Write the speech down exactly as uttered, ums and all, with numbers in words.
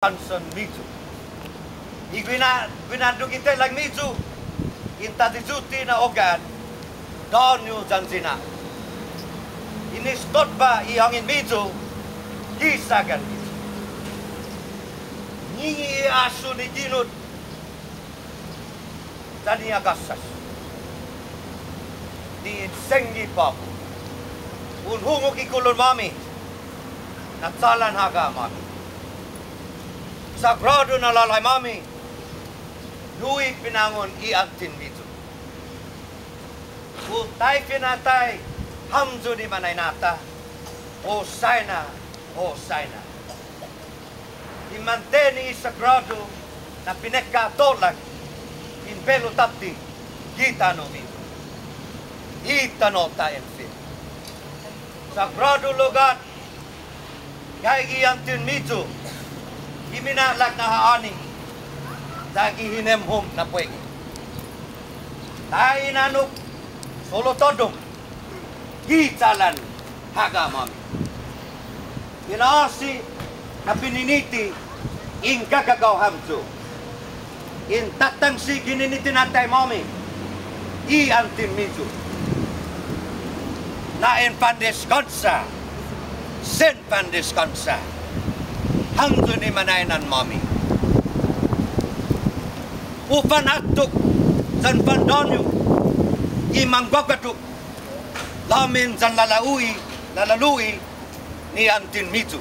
Hanson Miyu. I guina-, guina'an dugi' telang Miyu, in tayuyuti na ogga'an, dåñu yan yina'. In estotba i hangin Miyu, gi sagan Miyu. Nginge' i asu ni Ginot, yan i Agasas. Ni in sengge på'go. Un hungok i kulon-måmi, na chalan håga'-måmi. Sagrådu na lålai-måmi, nu i pinangon i Antin Miyu. U taifinatai hamyo ni mañaina-ta, Hosaina, Hosaina. I manteni i sagrådu na pinekka' to'lang, in belu tåtte, gi tano' Miyu. I tano'-ta en fin. Sagrådu lugåt, gaige i Antin Miyu, gi mina'lak na ha'åni, yan gi hinemhom na puengi. Taimanu, solo todu, gi chalan håga'-måmi. In åsi na pininiti in gagagao hamyo. In tatangsi gininiti na taimanu-måmi, i Antin Miyu. Na in fandeskånsa, sen fandeskånsa hamyo ni mañainan-måmi. U fanatok yan fandåñu i mangguaguaddok, lamen yan lala'i, lala'i ni Antin Miyu.